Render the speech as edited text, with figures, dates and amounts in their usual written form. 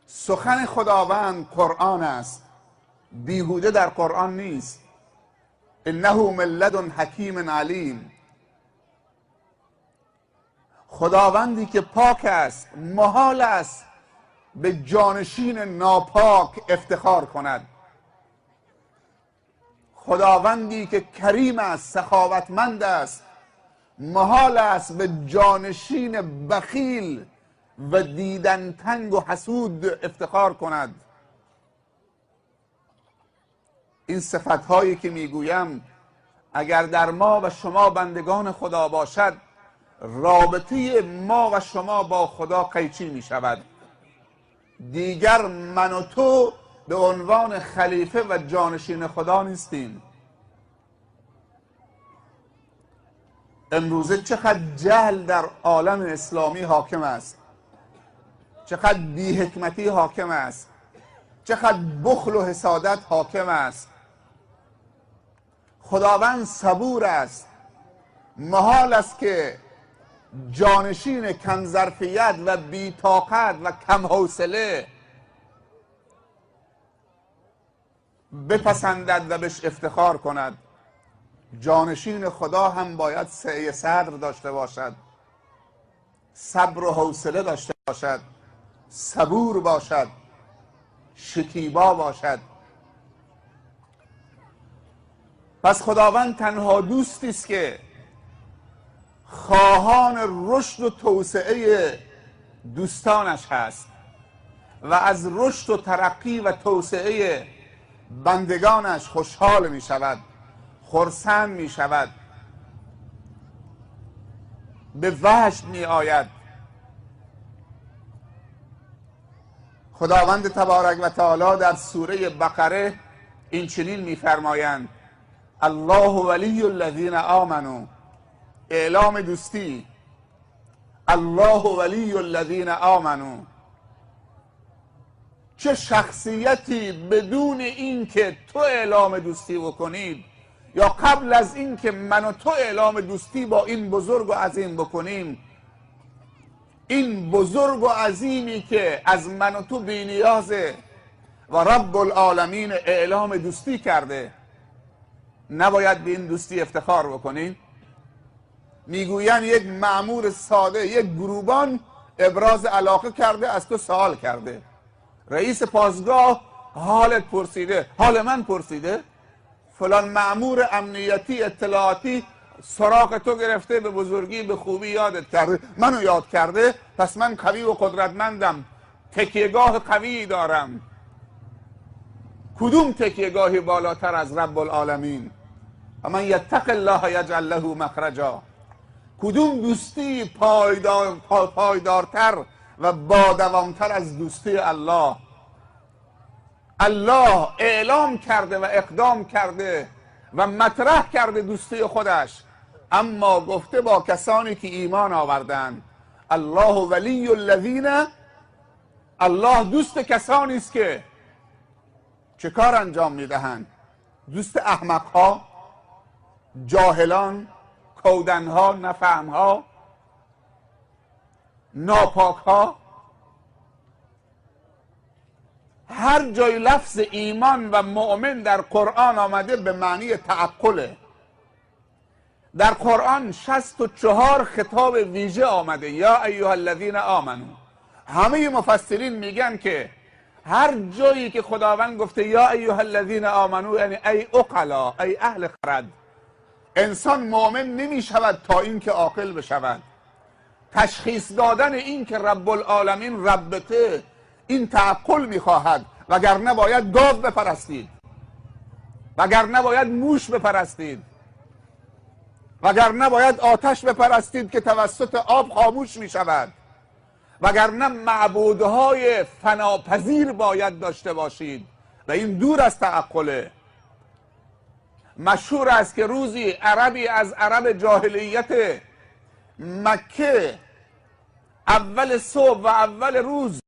سخن خداوند قرآن است، بیهوده در قرآن نیست. انه من لدن حکیم علیم. خداوندی که پاک است، محال است به جانشین ناپاک افتخار کند. خداوندی که کریم است، سخاوتمند است، محال است به جانشین بخیل و دیدن تنگ و حسود افتخار کند. این صفتهایی که میگویم اگر در ما و شما بندگان خدا باشد، رابطه ما و شما با خدا قیچی می شود. دیگر من و تو به عنوان خلیفه و جانشین خدا نیستیم. امروزه چقدر جهل در عالم اسلامی حاکم است، چقدر بی‌حکمتی حاکم است، چقدر بخل و حسادت حاکم است. خداوند صبور است، محال است که جانشین کم ظرفیت و بی‌طاقت و کم حوصله بپسندد و بهش افتخار کند. جانشین خدا هم باید سعه صدر داشته باشد، صبر و حوصله داشته باشد، صبور باشد، شکیبا باشد. پس خداوند تنها دوستی است که خواهان رشد و توسعه دوستانش هست و از رشد و ترقی و توسعه بندگانش خوشحال می شود، خرسند می شود، به وجد می آید. خداوند تبارک و تعالی در سوره بقره این چنین می فرمایند: الله ولی الذین آمنوا. اعلام دوستی. الله ولی الذین آمنوا. چه شخصیتی بدون اینکه تو اعلام دوستی بکنید یا قبل از اینکه من و تو اعلام دوستی با این بزرگ و عظیم بکنیم، این بزرگ و عظیمی که از من و تو بی‌نیازه و رب العالمین اعلام دوستی کرده، نباید به این دوستی افتخار بکنیم؟ میگوین یک مأمور ساده، یک گروبان ابراز علاقه کرده، از تو سوال کرده، رئیس پاسگاه حالت پرسیده، حال من پرسیده، فلان مأمور امنیتی اطلاعاتی سراغ تو گرفته، به بزرگی به خوبی یادت کرده، منو یاد کرده، پس من قوی و قدرتمندم، تکیهگاه قوی دارم. کدوم تکیهگاهی بالاتر از رب العالمین؟ و من یتق الله یجعل له مخرجا. کدوم دوستی پایدارتر و با دوامتر از دوستی الله؟ الله اعلام کرده و اقدام کرده و مطرح کرده دوستی خودش، اما گفته با کسانی که ایمان آوردند. الله ولی الذین، الله دوست کسانی است که چه کار انجام میدهند؟ دوست احمقها، جاهلان، کودنها، نفهمها، ناپاکها. هر جای لفظ ایمان و مؤمن در قرآن آمده به معنی تعقله. در قرآن 64 خطاب ویژه آمده، یا ایها الذین آمنو. همه مفسرین میگن که هر جایی که خداوند گفته یا ایها الذین آمنو، یعنی ای عقلا، ای اهل خرد. انسان مؤمن نمی شود تا اینکه عاقل بشود. تشخیص دادن این که رب العالمین ربته، این تعقل میخواهد، وگرنه باید گاو بپرستید، وگرنه باید موش بپرستید، وگرنه باید آتش بپرستید که توسط آب خاموش میشود، وگرنه معبودهای فناپذیر باید داشته باشید و این دور از تعقله. مشهور است که روزی عربی از عرب جاهلیت مکه اول صبح و اول روز